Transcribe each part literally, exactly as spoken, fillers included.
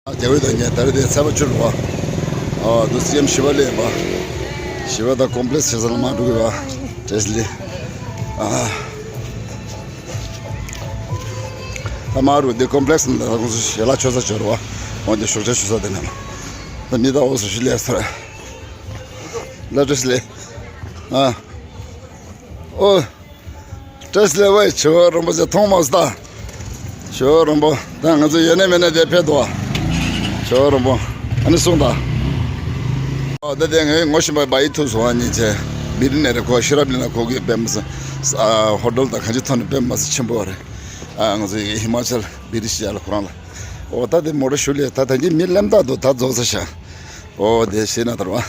རྒྱལ་བོའི་བདག་ཉིད་ད་རེས་དེ་ཚར་བ་བཅུ་རུ་བ། ཨ་དུ་སི་ཨེམ་ཞི་བ་ལས་པ། ཞི་བ་དང་ཀོམ་པི་ལེགས་སི་བྱེད་ས་ལ་མ་འགྲོ་གི་བ། བཀྲ་ཤིས་བདེ་ལེགས། ཨ་ད་མ་རུ་དེ་ཀོམ་པི་ལེགས་སི་ནང་ད་ཁོང་ཚོ་ཞལ་ལག་མཆོད་ས་བྱོས་རུ་བ། འོན་ཏེ་ཞོགས་ཇ་མཆོད་ས་དེ་ནས་ལ། ད་མི་ད་འོ་སུ་ཞིག་ལས་སོ། ལ་བཀྲ་ཤིས་བདེ་ལེགས། ཨ་ཨོ། བཀྲ་ཤིས་བདེ་ལེགས། ཆོས་རིན་པོ་ཆེ་མཐོང་མ་སོང་ད། ཆོས་རིན་པོ་ད་ང་ཚོ་ཡོད་ནས་མེད་ནས་དེ་ཕེབས་འདུག་བ། ཆོས་རིན་པོ། ཨ་ནི་གསུངས་ད། ཨོ་ད་དེ་ངས་ངོ་ཤེས་པ་བ་ཡི་ཐུག་སོང་བ་ཉིན་བྱས། བི་རི་ནས་རེ་ཁོ་ཤི་རབ་ལི་ན་ཁོ་གི་དཔེ་མ་སྲིད། ཨ་ཧོ་ཊེལ་དང་གང་ཅི་ཐོན་ནས་དཔེ་མ་སྲིད་ཆེན་པོ་རེད། ཨ་ང་ཚོ་ཡི་ཧི་མ་ཅལ་བི་རི་ཤི་ཡ་ལ་ཁོ་རང་ལ། ཨོ་ད་དེ་མོ་ཊ་ཞུ་ལས་ད་ད་གིན་མི་ལེམ་ད་དུ་ད་རྫོགས་ས་ཤ། ཨོ་དེ་ཤེས་ན་དར་བ།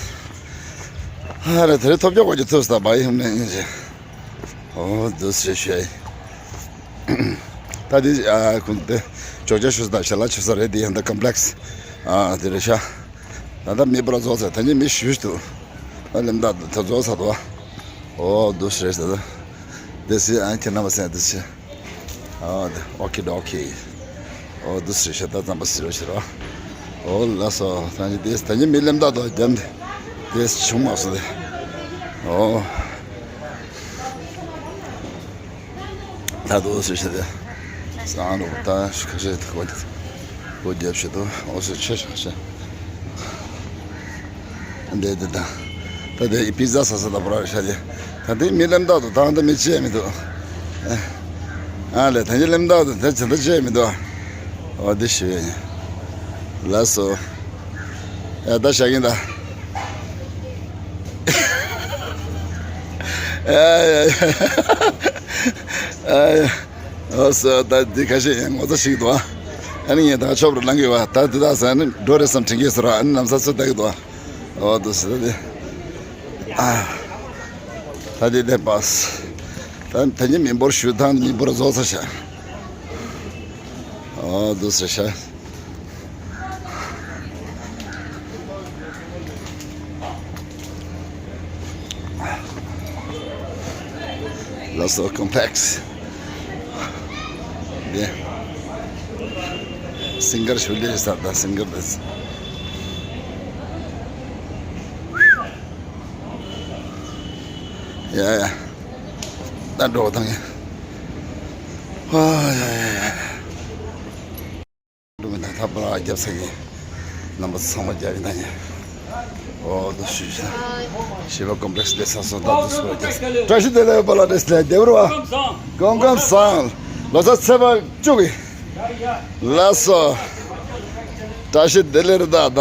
ཧ་རེ་དེ་རེ་ཐོབ་རྒྱག་གོ་རྒྱུ་ཐུག་ས་ད་བ་ཡི་ཧམ་ནས་ཡིན་ཞེ། ཨོ་དུ་སེ་ཤེ། ད་དེ་ཨ་ཁུན་དེ་ཇོ་ཇ་ཤུ་ས་ད་ཤ་ལ་ཆུ་ས་རེད་དེ་ཡང་ད་ཀམ་པི་ལེགས་སི། ཨ་དེ་རེ་ཤ། ད་ད་མི་པར་རྫོགས་ས་ད་ནི་མི་ཞུ་ཞུ་དུ། ད་ལེམ་ད་ད་རྫོགས་ས་དུ་བ། ཨོ་དུ་སེ་ཤ་ད། དེ་སི་ཨ་ཁྱེད་རྣམ་པ་སེ་དུ་སེ། ཨོ་དེ་ཨོ་ཁེ་ཌོ་ཁེ། ཨོ་དུ་སི་ཤ་ད་ཙམ་པ་སི་རོ་ཤི་རོ། ཨོ་ལ་སོ་ད་ནི་དེ་ད་ནི་མི་ལེམ་ད་དོ་རྒྱམ་དེ་དེ་བྱུང་མ་སོ་དེ། ཨོ་ད་དུ་སི་ཤ་དེ་སང་རོ་ད་ཁ་ཤས་དེ་གོ་དེ་གོ་རྒྱབ་ཤི་དོ། ཨོ་སི་ཆེ་ཤ་ཤ། འདི་འདི་དང་། ད་དེ་པི་ཛ་ཟ་ས་ད་པོ་ར་ཤ་དེ། ད་དེ་མི་ལེམ་ད་དོ་ད་འདི་མི་ཅེས་མི་འདུག་ཨ་ལེ་ད་ནི་ལེམ་ད་དོ་ད་ཅི་ད་ཅེས་མི་འདུག་ཨོ་དེ་ཤི་བས་ནི། ལ་སོ། ཨ་ད་ཤ་གིན་ད། ཨ་ཡ་ཡ། ཨ་ཡ། ཨོ་སོ་ད་འདི་ཁ་ཤས་ཡང་ངོ་ཚ་ཞིག་འདུག་ཨ་ནི་ངས་ད་ཆོབ་རུ་ལང་གི་བ་ད་འདི་ད་ཟ་ནི་འགྲོ་རེད་བསམ་དྲན་གྱི་སོ་ར། ཨ་ནི་ལམ་སང་ཚུར་ལྟ་གི་འདུག་ཨ། ཨོ་དུ་སི་ད་དེ། ཨ་ད་དེ་དེ་པ་སི། ད་ད་ནི་མི་འབོར་ཞུ་ཐང་མི་འབོར་རྫོགས་ས་ཤ། ཨོ་དུ་སི་ཤ། ལ་སོ་ཀོམ་པི་ལེགས་སི། དེ། སིང་གར་ཞུ་ལེ་ས་ད་སིང་གར་དེ། ཡ་ཡ། ད་འགྲོ་དང་ཡ། ཨ་ཡ་ཡ་ཡ། འགྲོ་མི་ད་ཐབ་པ་རྒྱབ་ས་གི་རྣམ་པ་ཚང་མ་རྒྱབ་ཡིན་ད་ཡ། ཨོ་དུ་ཞུ་ཤ། ཞི་བ་ཀོམ་པི་ལེགས་སི་ལས་ས་སོ་ད་དུ་སོ་རྒྱབ་ས། བཀྲ་ཤིས་བདེ་ལེགས་པ་ལ་བཀྲ་ཤིས་བདེ་ལེགས་བདེ་བར་བ། སྐུ་ཁམས་བཟང་། ལོ་གསར་ཚེས་པ་བཅུ་གི། ལགས་སོ། བཀྲ་ཤིས་བདེ་ལེགས་རེད་ད་ད།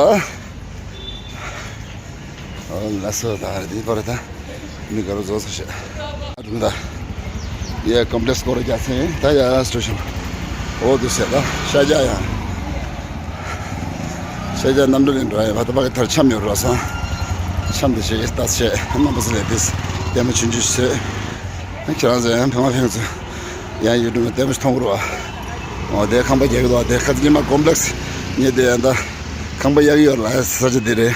ཨོ་ལགས་སོ་ད་རེད་དེ་པར་ད། མི་ག་རུ་བཟོ་ཚོ་ཤེས། ཨ་དུ་ད། ཡ་ཀོམ་པི་ལེགས་སི་སྐོར་རྒྱག་ཚེ་ད་ཡ་སི་ཊེ་ཤན། ཨོ་དུ་སེ་ད་ཤ་རྒྱག་ཡ། ཤ་རྒྱག་གནམ་གྲུ་ནས་འགྲོ་ཡ་བ་ད་བ་གི་ཐར་འཆམ་ཡོད་ར་སོང་། འཆམ་དེ་ཤེས་ཀྱི་ལྟ་ཤེས་རྣམ་པ་སི་ལས་དེ་སི་ལྟད་མོ་ཆུང་ཆུང་ཤེས། ཁྱེད་རང་ཚོ་ཡང་ཕན་མ་ཕན་ཚོ་ཡང་ཡུ་ཊུབ་ནས་ལྟད་མོ་མཐོང་རོགས། འོ་དེ་ཁང་པ་རྒྱག་གི་འདུག་དེ་ཁ་ཉི་མ་ཀོམ་པི་ལེགས་སི་ཉེ་དེ་ཡང་ད་ཁང་པ་རྒྱག་གི་ཡོད་ལ་ས་ཆ་དེ་རེད།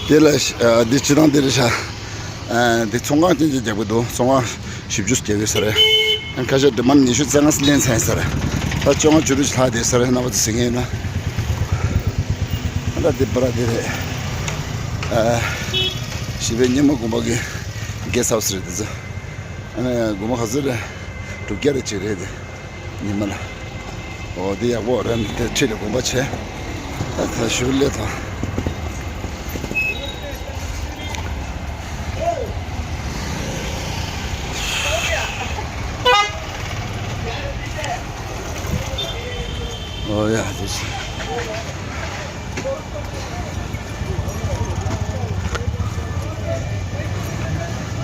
དེ་ལ་འདི་སྤྱི་བཏང་དེ་རེད་ཤག་དེ་ཚོང་ཁང་ཅན་ཅན་རྒྱག་གི་འདུག་ཚོང་ཁང་བཞི་བཅུ་རྒྱག་གི་ས་རེད། ཁ་ཤས་དེ་མ་ཉི་ཤུ་རྩ་ལྔ་ལེན་ཚར་ཡིན་ས་རེད། ད་བཅོ་ལྔ་བཅུ་དྲུག་ལྷག་དེ་ས་རེད་རྣམ་པ་ཚོ་ཟིན་ངེས་ན། ད་དེ་པ་ར་དེ་རེད། ཞི་བའི་སྙེ་མོ་དགོན་པ་གི་གེ་སི་ཧའུ་སི་རེད་དེ་ཚོ། ཨ་ནི་དགོན་པ་ག་ཚོད་རེད། དྲུག་བརྒྱ་རེ་གཅིག་རེད་དེ། ཉི་མ་ལ། འོ་དེ་ཡག་པོ་རེད་དེ་ཁྲིད་དེ་དགོན་པ་བྱས། ད་ད་ཞུ་ལེ་ཐོ། འོ་ཡ་དེ་ཞིག་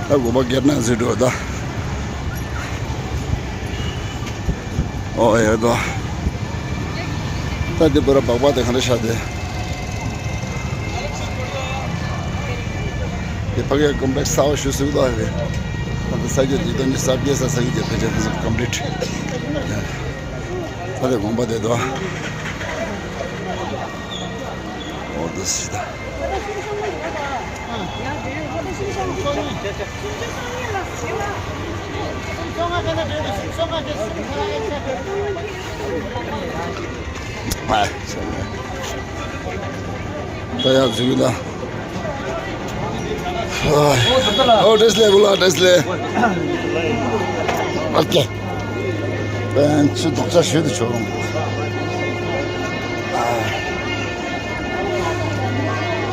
ད་དགོན་པ་སྒེར་ནང་ཟིན་འགྲོ་ད། ཨོ་ཡ་ད། ད་འདི་པར་སྦག་སྦག་དེ་ག་འདྲ་ཤག་དེ། དེ་ཕ་གིའི་ཀོམ་པི་ལེགས་སི་གསར་པ་ཞིག་བཟོས་འདུག་ཨ་རེད། ད་ལྟ་ས་རྒྱུ་འདི་དོན་གྱི་གསར་བརྗེ་ས་ས་རྒྱུ་རྒྱབ་ཕན་ཆད་ཀོམ་པི་ལིཊ། ད་དེ་དགོན་པ་དེ་དོ། ཨོ་དེ་སི་ད། ཨ། ད་ཡར་འཛུལ་གི་ད། ཨོ་བཀྲ་ཤིས་བདེ་ལེགས། བུ་ལགས་བཀྲ་ཤིས་བདེ་ལེགས། ཨ་ཀྱེ། པན་ཆུ་རྡོག་རྩ་ཞུ་དུ་ཆོག་རུང་།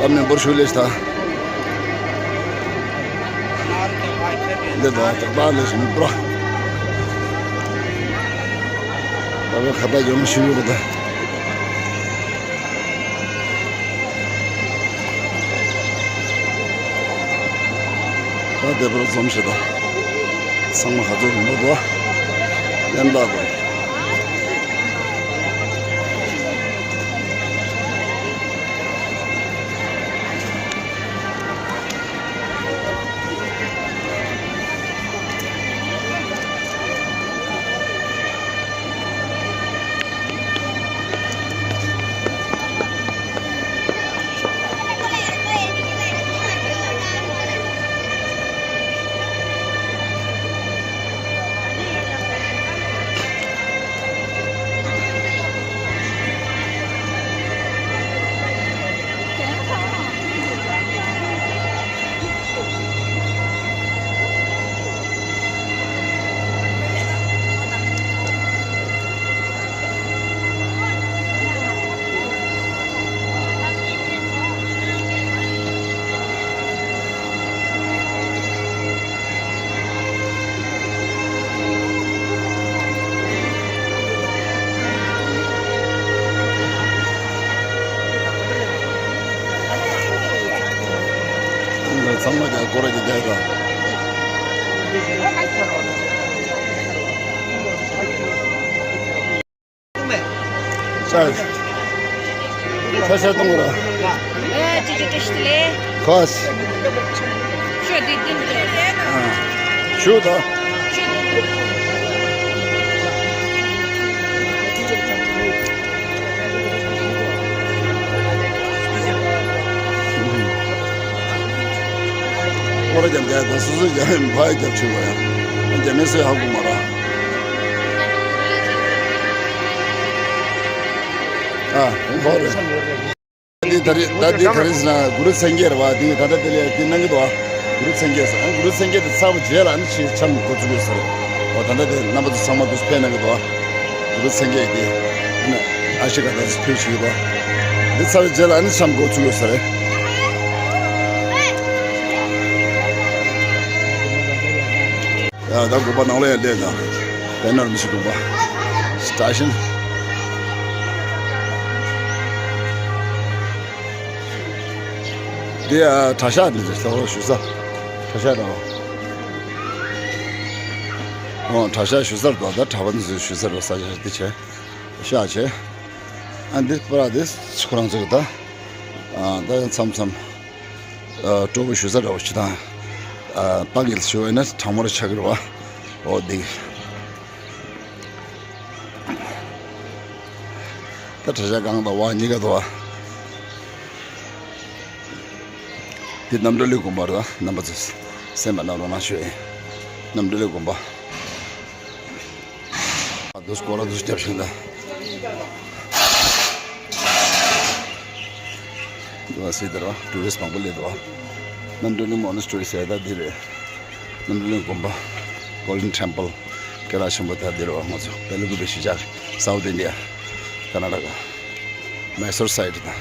ཨ། ད་མི་འབོར་ཞུ་ལས་ད། འདི་དང་ད་ལས་ཞུ་མི་འབོར། ད་བའི་ཁ་ད་ཡོང་ཞུ་ཡོད་གི་ད། ད་དེ་བར་འཛོམས་ཤིག་ད། ཚང་མ་ཧ་ཚོད་མི་འདུག་གླེན་རྟགས་དང་། ཚང་མ་ཀྱང་སྐོར་ར་ཀྱི་རྒྱག་དང་། ས་ས་གཏོང་ར། ཨ་ཅི་ཅི་ཅི་ཤི་ལེ། ཁོས། ཤོ་དེ་དེ་འདྲ། ཨ། ཤུ་ད། ཤོ་དེ་དེ། ཁོ་ར་ཀྱང་རྒྱ་དང་སོ་སོ་རྒྱ་ཡིན་ཕ་རྒྱབ་ཆུ་བ་ཡང་རྒྱ་མི་སུ་ཧ་གོ་མ་ར། ཨ་ཁོ་རེད། འདི་ད་རེས་ད་འདི་ག་རེ་ཟེར་ན་གུ་རུ་མཚན་བརྒྱད་རེད་བ། འདི་ད་ལྟ་དེ་ལས་འདི་གནང་གི་འདུག་བ། གུ་རུ་མཚན་བརྒྱད་ཟེར། ཨ་གུ་རུ་མཚན་བརྒྱད་དེ་ཚར་བ་རྗེས་ལ་ཨ་ནི་ཕྱིར་འཆམ་འགོ་བཙུགས་ཡོད་ས་རེད། འོ་ད་ལྟ་དེ་རྣམ་པ་ཚོ་ཚང་མ་འདུག་ཕེབས་གནང་གི་འདུག་བ། གུ་རུ་མཚན་བརྒྱད་དེ་ཨ་ནི་ཨ་ཤི་ཀ་ད་ཚོ་ཕེབས་བཞུགས་ཡོད་པ། འདི་ཚར་བའི་རྗེས་ལ་ཨ་ནི་འཆམ་འགོ་བཙུགས་ཡོད་ས་རེད། ཡ་ད་དགོན་པ་ནང་ལ་ཡང་སླེབས་དང་། དཔལ་ནོར་མི་ཤི་དགོན་པ། སྟ་ཤིན། འདི་ཡ་གྲྭ་ཤག་འདི་ཚོ་ཞུ་ས། གྲྭ་ཤག་དང་། ཨོ་གྲྭ་ཤག་ཞུ་སར་དང་ད་གྲྭ་པ་འདི་ཚོ་ཞུ་སར་ས་ཆ་འདི་བྱས། ཤག་བྱས། ཨ་འདི་པར་འདི་ཁོ་རང་ཚོ་གི་ད། ཨ་ད་ཡང་མཚམས་མཚམས། ཨ་སྤྲོ་པོ་ཞུ་ས་འདྲ་བོ་ཞིག་དང་། ཨ་ཏང་གིལ་ཞུ་བས་ན་དྲང་མོར་ཆགས་ཀྱི་རེད་བ། འོ་འདི། ད་གྲྭ་ཤག་སྒང་དང་བ་གཉིས་ཀ་དུ་བ། འདི་རྣམ་གྲོལ་གླིང་དགོན་པ་རེད། རྣམ་པ་ཚོས་གསན་པ་གནང་རོགས་གནང་ཞུ་ཡིན། རྣམ་གྲོལ་གླིང་དགོན་པ། དུས་སྐོར་ར་དུས་རྒྱབ་ཤིང་ལ། འདུག་སེ་དེར་བ་ཊུ་རི་སི་མང་པོ་སླེབས་འདུག་རྣམ་གྲོལ་གླིང་མོ་ནེ་སི་ཊི་རི་ཟེར་ད་འདི་རེད། རྣམ་གྲོལ་གླིང་དགོན་པ། Golden Temple། སྐད་གྲགས་ཆེན་པོ་ད་འདི་རེད་བ། ང་ཚོ་བེ་ལ་ཀུ་པེ་གཞིས་ཆགས། South India། ཀར་ནཱ་ཊ་ཀ། Mysore side་དང་།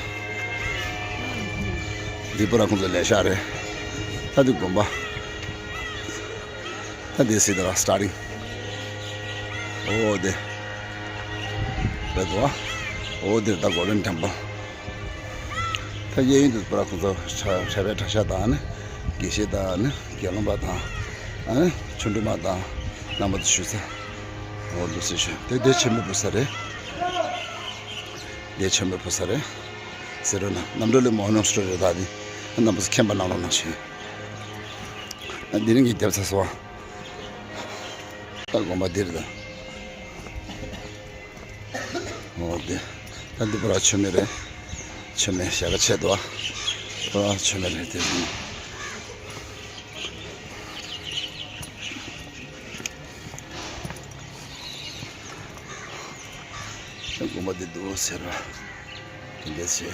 འདི་པུ་ར་ཁོང་ཚོ་ལས་ཤག་རེད། ད་འདི་དགོན་པ། ད་འདི་སི་ཏ་ར་starting། འོ་དེ། རེད་དོ། འོ་དེ་ད་Golden Temple། ད་གཡས་གཡོན་དུ་པུ་ར་ཁོང་ཚོ་གྲྭ་པའི་གྲྭ་ཤག་དང་ནི། དགེ་བཤེས་དང་ནི། དགེ་སློང་པ་དང་། ཨ་ནི་ཆོ་འཕྲུལ་མ་དང་། རྣམ་པ་ཚོ་ཞུ་ས། འོ་འདུག་སེ་ཞུ། དེ་དེ་ཆེན་མོའི་བུ་ས་རེད། དེ་ཆེན་མོའི་བུ་ས་རེད། ཟེར་རོ་ན་རྣམ་གྲོལ་གླིང་མོ་ནེ་སི་ཊི་རི་རེད་ད་དེ། རྣམ་པ་ཚོ་མཁྱེན་པ་གནང་རོགས་གནང་ཞུ། འདི་རིང་གི་རྒྱབ་ཚ་སོ། ད་དགོན་པ་འདིར་ད། འོ་དེ། ད་འདི་པུ་ར་མཆོད་མེ་རེད། མཆོད་མེ་ཞལ་ཁ་ཕྱེ་འདུག་ཨ། པུ་ར་མཆོད་མེ་རེད་དེ། ད་དགོན་པ་འདི་འདུག་ཟེར་བ། དེ་འདྲ་བྱས།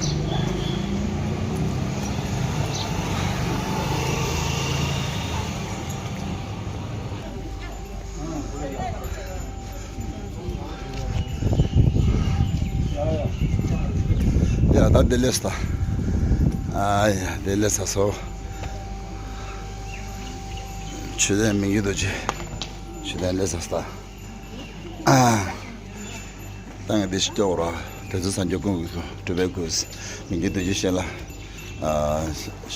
ཡ་ད་བདེ་ལེགས་ད། ཨ་ཡ་བདེ་ལེགས་ས་སོ། མཆོད་རྟེན་མི་བསྐྱོད་རྡོ་རྗེ། མཆོད་རྟེན་ལེགས་ས་ད། ཨ། ཏང་གི་བདེ་སྐྱིད་སྐྱོ་བོ་ར། དེ་ཚོ་སངས་རྒྱས་ཀུན་གྱི་སྐུ། གྲུབ་པའི་སྐུ། མི་བསྐྱོད་རྡོ་རྗེ་གཤེན་ལ། ཨ།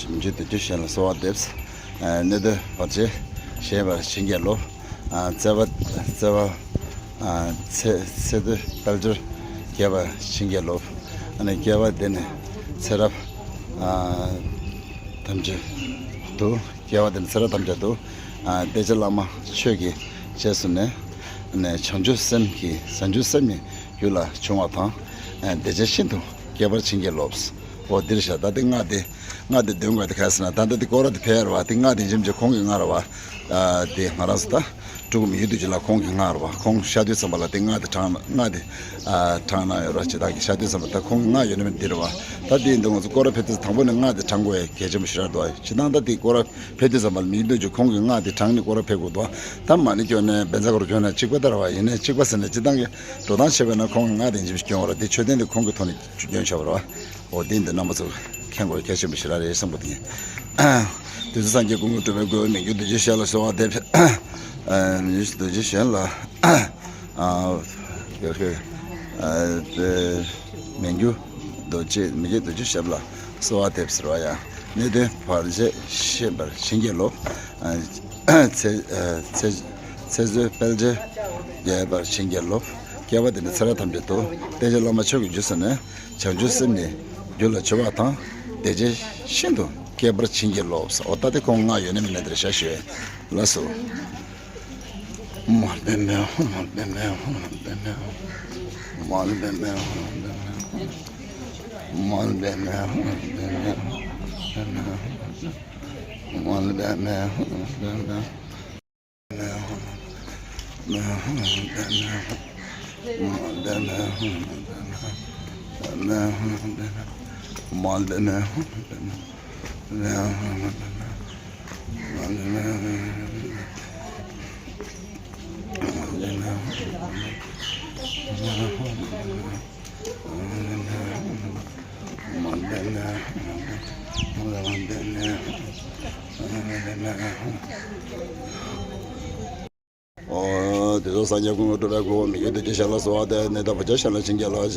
མི་བསྐྱོད་རྡོ་རྗེ་གཤེན་ལ་གསོལ་བ་འདེབས། ཨ། གནད་དོན་བར་ཆད་ཞི་བར་བྱིན་གྱིས་རློབས། ཨ། བརྩེ་བ་བརྩེ་བ། ཨ། ཚེ་ཚེ་སྟོད་དཔལ་འབྱོར་རྒྱས་པར་བྱིན་གྱིས་རློབས། ཨ་ནི་སྐྱེ་བ་འདི་ནས་ཚེ་རབས། ཨ། ཐམས་ཅད་དུ། སྐྱེ་བ་འདི་ནས་ཚེ་རབས་ཐམས་ཅད་དུ། ཨ། གཏད་རྒྱ་བླ་མ་མཆོག་གི་རྗེས་སུ་ནས། ནས་བྱང་ཆུབ་སེམས་ཀྱི་བྱང་ཆུབ་སེམས་ནི་རྒྱུད་ལ་བྱུང་བ་དང་། ཨ། བདེ་ཆེན་ཤིན་ཏུ་རྒྱས་པར་བྱིན་གྱིས་རློབས། འོ་འདིར་བཞག་ད་དེ་སྔགས་དེ། སྔགས་དེ་འདོན་དགོས་དེ་ག་རེ་ཟེར་ན། ད་ལྟ་དེ་སྐོར་ར་དེ་ཕེབས་ར་བ། དེ་སྔགས་དེ་འཇིམ་གྱི་ཁོང་གི་སྔགས་ར་བ། ཨ། དེ་ང་རང་ཚོ་ད། སྤྲུལ་སྐུ་མི་བསྐྱོད་རྡོ་རྗེ་ལ་ཁོང་གི་སྔགས་ར་བ། ཁོང་ཤར་དུས་ཙམ་པ་ལ་དེ་སྔགས་དེ་བགྲངས་ན། སྔགས་དེ། ཨ། བགྲངས་ན་ཡོད་ར། ཇི་ལྟར་གྱི་ཤར་དུས་ཙམ་པ་ད་ཁོང་གི་སྔགས་ཡོད་ན་མེད་ན་འདི་ར་བ། ད་དེ་ཡིན་དུས་ང་ཚོ་སྐོར་ར་ཕེབས་དུས་དང་པོ་ནས་སྔགས་དེ་བགྲང་དགོས་ཡ་གལ་ཆེན་པོ་ཞིག་ར་འདུག་བ། ཇི་ལྟར་ད་དེ་སྐོར་ར་ཕེབས་དུས་ཙམ་པ་ལ་མི་བསྐྱོད་རྡོ་རྗེ་ཁོང་གི་སྔགས་དེ་བགྲངས་ནས་སྐོར་ར་ཕེབས་དགོས་འདུག་བ། ད་མ་ཎི་བསྐྱོན་ནས་བཛྲ་གུ་རུ་བསྐྱོན་ན་གཅིག་པ་ལྟར་བ་ཡིན་ནའི་གཅིག་པ་ཟེར་ནས་སྤྱིར་བཏང་གི་འགྲོ་སྟངས་བྱས་པས་ན་ཁོང་གི་སྔགས་དེ་འཇིམ་ཞིག་སྐྱོན་བ་ར། དེ་མཆོད་རྟེན་དེ་ཁོང་གི་ཐོག་ནས་སྐྱོན་བྱ་བ་ར། འོ་དེ་འདི་རྣམ་པ་ཚོ་མཁྱེན་དགོས་གལ་ཆེན་པོ་ཞིག་ར་རེད་བསམ་པ་དེ་ཡིན། དུས་ཚོད་སངས་རྒྱས་ཀུན་གྱི་གྲུབ་པའི་སྐུ། མི་བསྐྱོད་རྡོ་རྗེ་གཤེན་ལ་གསོལ་བ་འདེབས། མི་བསྐྱོད་རྡོ་རྗེ་གཤེན་ལ། ཨ། ཡོད་ཤོས། ཨ། དེ། མི་བསྐྱོད་རྡོ་རྗེ། མི་བསྐྱོད་རྡོ་རྗེ་གཤེན་ལ་གསོལ་བ་འདེབས་ཟེར་བ་ཡ། གནད་དོན་བར་ཆད་ཞི་བར་བྱིན་གྱིས་རློབས། ཨ། ཚེ། ཨ། ཚེ། ཚེ་བསོད་དཔལ་འབྱོར་རྒྱས་པར་བྱིན་གྱིས་རློབས། སྐྱེ་བ་འདི་ནས་ཚེ་རབས་ཐམས་ཅད་དུ། གཏད་རྒྱ་བླ་མ་མཆོག་གི་རྗེས་སུ་ནས། བྱང་ཆུབ་སེམས་ནི་རྒྱུད་ལ་བྱུང་བ་དང་། བདེ་ཆེན་ཤིན་ཏུ་རྒྱས་པར་བྱིན་གྱིས་རློབས། འོ་ད་དེ་ཁོང་སྔགས་ཡོད་ན་མེད་ན་དེར་བཞག་ཞུ། ལགས་སོ། ཨོ། དེ་ཚོ་སངས་རྒྱས་ཀུན་གྱི་གྲུབ་པའི་སྐུ། མི་བསྐྱོད་རྡོ་རྗེ་གཤེན་ལ་གསོལ་བ་འདེབས། གནད་དོན་བར་ཆད་ཞི་ལ་བྱིན་གྱིས་རློབས།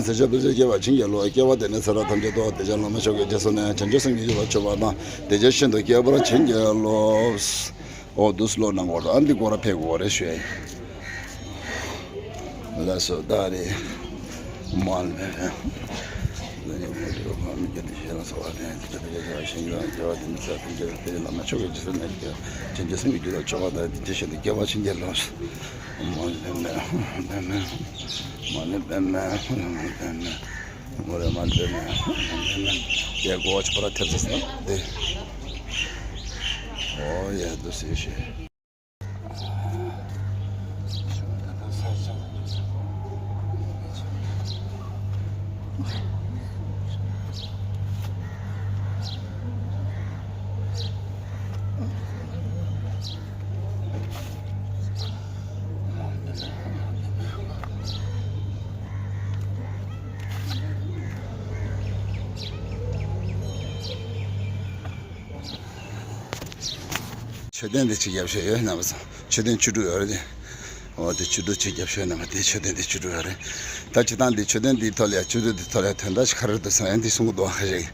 ཚེ་བསོད་དཔལ་འབྱོར་རྒྱས་པར་བྱིན་གྱིས་རློབས། སྐྱེ་བ་འདི་ནས་ཚེ་རབས་ཐམས་ཅད་དུ། གཏད་རྒྱ་བླ་མ་མཆོག་གི་རྗེས་སུ་ནས། བྱང་ཆུབ་སེམས་ཀྱི་རྒྱུད་ལ་བྱུང་བ་དང་། བདེ་ཆེན་ཤིན་ཏུ་རྒྱས་པར་བྱིན་གྱིས་རློབས། ཨོ་འདུག་སེ་ལོ་ནང་གོ་ར་འདི་སྐོར་ར་ཕེབས་དགོས་རེད་ཞུ། ལགས་སོ། ད་རེད། མ་ལ་ལས། ལ་ཉོ་མ་ལ་ལོ་མ་མི་སྐྱོ་དེ་ཤེས་ལ་སོ་བ་དེ་དེ་དེ་དེ་ཤེས་ཡོད། སྐྱེ་བ་དེ་ནི་ས་དེ་དེ་དེ་ལ་མ་ཆོག་གི་ཇི་སྲིད་ན་སྐྱེ་བ་ཅན་ཇི་སྲིད་ཀྱི་རྒྱུད་ལ་ཆོག་པ་དང་དེ་ཤེས་ཏེ་སྐྱེ་བ་ཕྱིན་གྱི་ལོ། མ་ལ་ལས་མ་ལ་ལས་མ་ལ་ལས་མ་ལ་ལས་མ། མོ་རེ་མ་འདོད་ན། ཡ་གོ་ཆ་པ་ར་ཐེབས་ས་དེ། ཨོ་ཡ་འདུག་སེ་ཤེས། མཆོད་རྟེན་འདི་གཅིག་རྒྱབ་ཤོད་ཡོད་རྣམ་པ་ཚོ། མཆོད་རྟེན་བཅུ་དྲུག་ཡོད་རེད་དེ། འོ་དེ་བཅུ་དྲུག་གཅིག་རྒྱབ་ཤོད་རྣམ་པ་དེ་མཆོད་རྟེན་དེ་བཅུ་དྲུག་ཡོད་རེད། ད་སྤྱིར་བཏང་འདི་མཆོད་རྟེན་འདིའི་ཐོག་ལ་ཡ་བཅུ་དྲུག་འདི་ཐོག་ལ་ཡ་དོན་དག་ཞིག་ག་རེ་འདུག་ཟེར་ན་ཡང་འདི་གསུང་གི་འདུག་ཧ་ཞིག་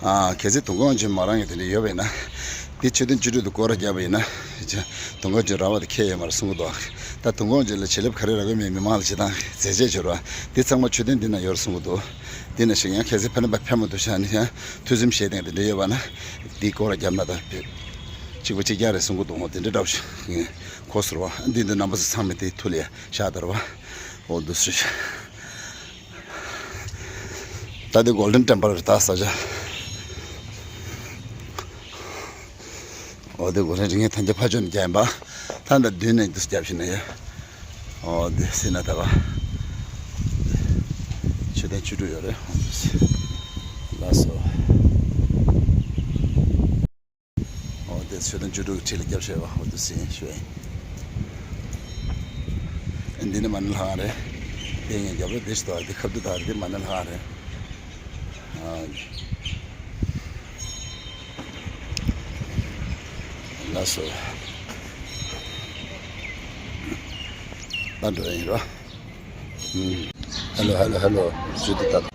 ཨ་གལ་སྲིད་དུང་དཀར་ཝང་ཆེན་མོ་རང་གི་དེ་འདྲ་ཡོད་པ་ཡིན་ན། འདི་མཆོད་རྟེན་བཅུ་དྲུག་ཏུ་སྐོར་ར་བརྒྱབ་པ་ཡིན་ན། དུང་དཀར་ཝང་ཆེན་ར་བ་དེ་ཁེལ་ཡོད་མ་རེད་གསུང་གི་འདུག་ད་དུང་དཀར་ཝང་ཆེན་ལ་བྱིན་རླབས་ག་རེ་རག་གི་མེད་མི་མང་ལ་སྤྱིར་བཏང་མཛད་རྗེས་འབྱོར་བ་འདི་ཚང་མ་མཆོད་རྟེན་འདི་ན་ཡོད་རེད་གསུང་གི་འདུག་འདི་ན་ཞིག་ཡང་གལ་སྲིད་ཕ་ནི་པ་ཕེབས་མ་ཐུབ་ཤག་ནི་ཡང་ཐུགས་སེམས་བཞེས་སྟེང་དེ་འདྲ་ཡོད་པ་ན། འདི་སྐོར་ར་བརྒྱབ་ན་ད་གཅིག་པ་གཅིག་རྐྱང་རེད་གསུང་གི་འདུག་འོ་དེ་འདྲ་འདྲ་པོ་ཞིག་གོ་ཟེར་བ། འདི་འདི་རྣམ་པ་ཚོ་ཚང་མས་དེ་ཐུགས་ལ་ཡ་ཤ་དར་བ། འོ་འདུག་སེ། ད་དེ་གོལ་ཌེན་ཊེམ་པལ་རེད་ད་ས་ཆ། འོ་དེ་གོལ་ཌེན་རིགས་ལྔའི་ཐམས་ཅད་ཕ་ཆོས་ནས་བརྒྱ་ཡིན་པ། ད་ད་མདུན་ནས་འདུག་སེ་རྒྱབ་ཤིག་ན་ཡ། འོ་དེ་སེ་ན་ད་བ། མཆོད་རྟེན་བཅུ་དྲུག་ཡོད་རེད་འོ་འདུག་སེ། ལགས་སོ། འོ་དེ་མཆོད་རྟེན་བཅུ་དྲུག་གི་འཁྲིས་ལ་རྒྱབ་བཞག་པ་འོ་དེ་སེ་ཞུ་ཡིན། འདི་ནི་མ་ཎི་ལྷ་ཁང་རེད། དེ་ངས་རྒྱབ་ལ་དེ་ཞིག་དང་དེ་ཁ་བསྡུ་དང་དེ་མ་ཎི་ལྷ་ཁང་རེད། ཨ། ལགས་སོ། ད་འགྲོ་ཡིན་རོ། ཧེ་ལོ་ཧེ་ལོ་ཧེ་ལོ། ཇུ་དི་ཏ།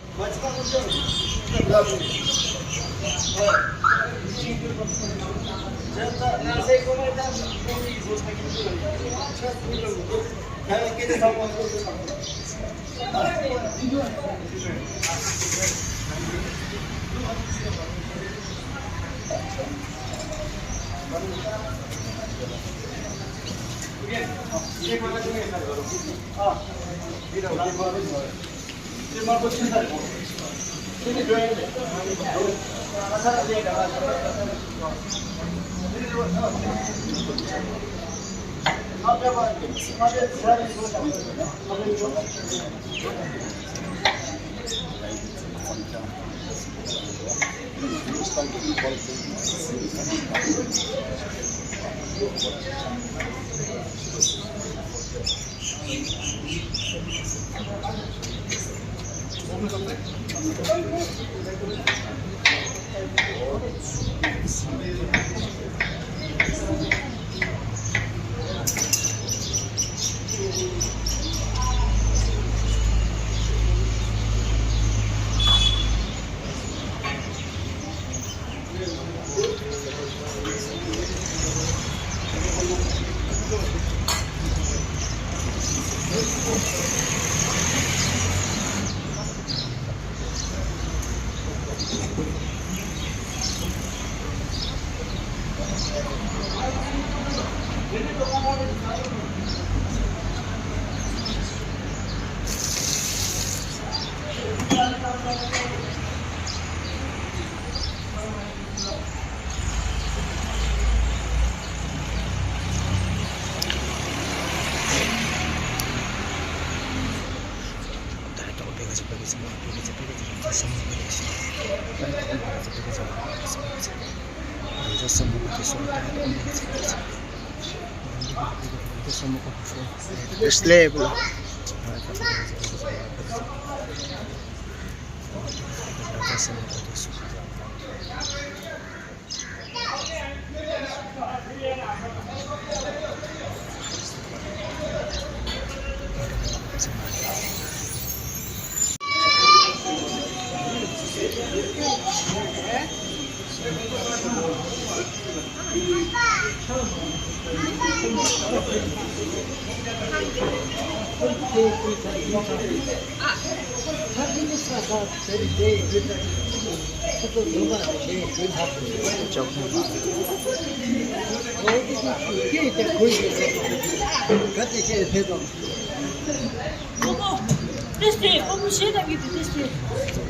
ཏེ་སྟེ། ཁོ་མོ་ཤེས་ད་གི་ཏེ་སྟེ། ཁོ་ཚོ་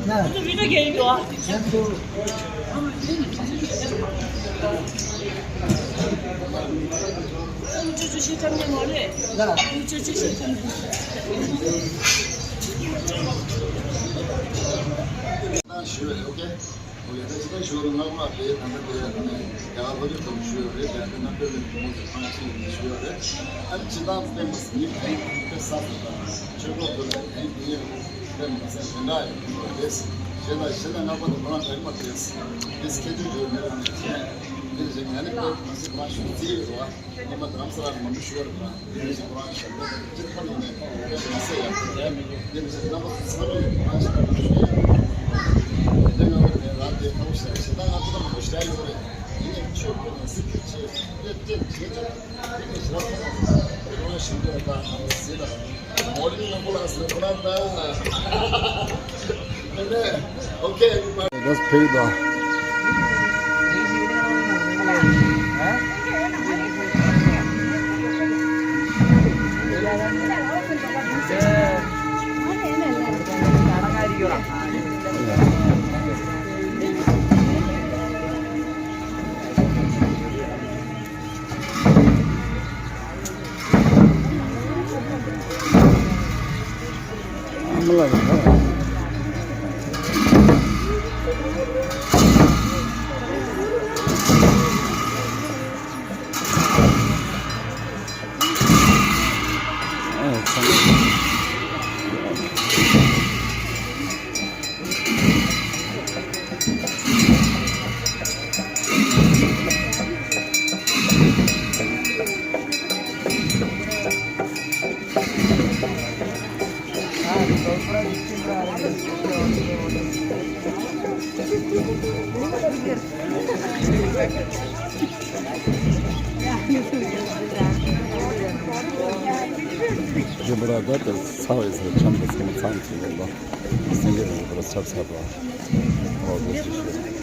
བི་ཌིའོ་རྒྱག་ཡིན་འདུག་ཨ། ཁོ་མོ་ཅོ་ཅོ་ཤེས་ཐབས་མེད་མ་རེད། ཁོ་མོ་ཅོ་ཅོ་ཤེས་ཐབས་མེད། ཞུ་བ་རེད། ཨོ་ཁེ། ལས་ཀ་ཇི་ལྟར་ཞུ་རུང་ང་མ་དེ་ད་ལྟ་དེ་ནས་རྒྱ་གར་ལྷོ་ཕྱོགས་དུ་ཞུ་ཡོད་རེད། དེ་ནས་རྣམ་པའི་ལས་ཀྱི་མོ་དེ་ཁང་ཆེན་ཡིན་ཞུ་ཡོད་རེད། ཨ་ནི་ཇི་ལྟར་བསྟན་པ་ཟིན་ཡིན་དེ་དཔེ་གསར་དུ་དང་ཆོས་སྐོར་དུ་ལ་དེ་དེ་ཡིན་དཔེ་མ་ཟད་དེ་འདྲ་ཡོད་རེད། ཞེས་དང་ཞེས་དང་ལྔ་པ་དུ་ཁོ་རང་དྲན་པ་དེ་དེ་སྐད་ཆ་ཞུ་མེད་རང་ནས་བྱས་དེ་བཞིན་ང་ནི་དཔེ་མ་ཟད་ཁོ་རང་ཞུ་རྩིས་ཡོད་རེད་བ། ཉི་མ་རྡ་རམ་ས་ལར་མང་པོ་ཞུ་བ་རེད་པ། དེ་ནས་ཅིག་ཁོ་རང་ཞབས་འདེགས་དང་སྤྱིར་བཏང་ཡིན་ནས་དཔེ་མི་སྲིད་ཡག་པོ་རེད། དེ་ནས་ཅིག་རྣམ་པ་ཚོ་ཚང་མས་ཁོ་རང་ཞབས་འདེགས་ཞུ་ཡག་པོ་རེད། དེ་ལྔ་པ་དེ་རང་དེ་ཁ་བོ་ཞེ་དྲག་ཞེ་དྲག་ང་ཚོ་ལ་མང་པོ་ཞེ་དྲག་ཡོད་རེད། དེ་ནས་ཆོས་དཔེ་ནས་སྲིད་ཀྱི་ཆེད་དེ་དེ་བྱེད་ཀྱི་དེ་ནས་ཞེ་དྲག་ཁོ་རང་ཞབས་འདེགས་དང་ནང་སྲིད་དང་མོ་ལི་ནང་པོ་ལ་སྲིད་ཁོ་རང་དང་། Okay, everybody. That's paid off. རྗེ་བོ་ར་ད་ལྟ་ཚ་བའི་སར་འཆམ་དུ་སེང་ཚང་ཚུལ་ལ་སེང་གེ་རིང་པོར་ཆབ་ཚ་བ་འོ་དེ་ཞིག་ཞུ།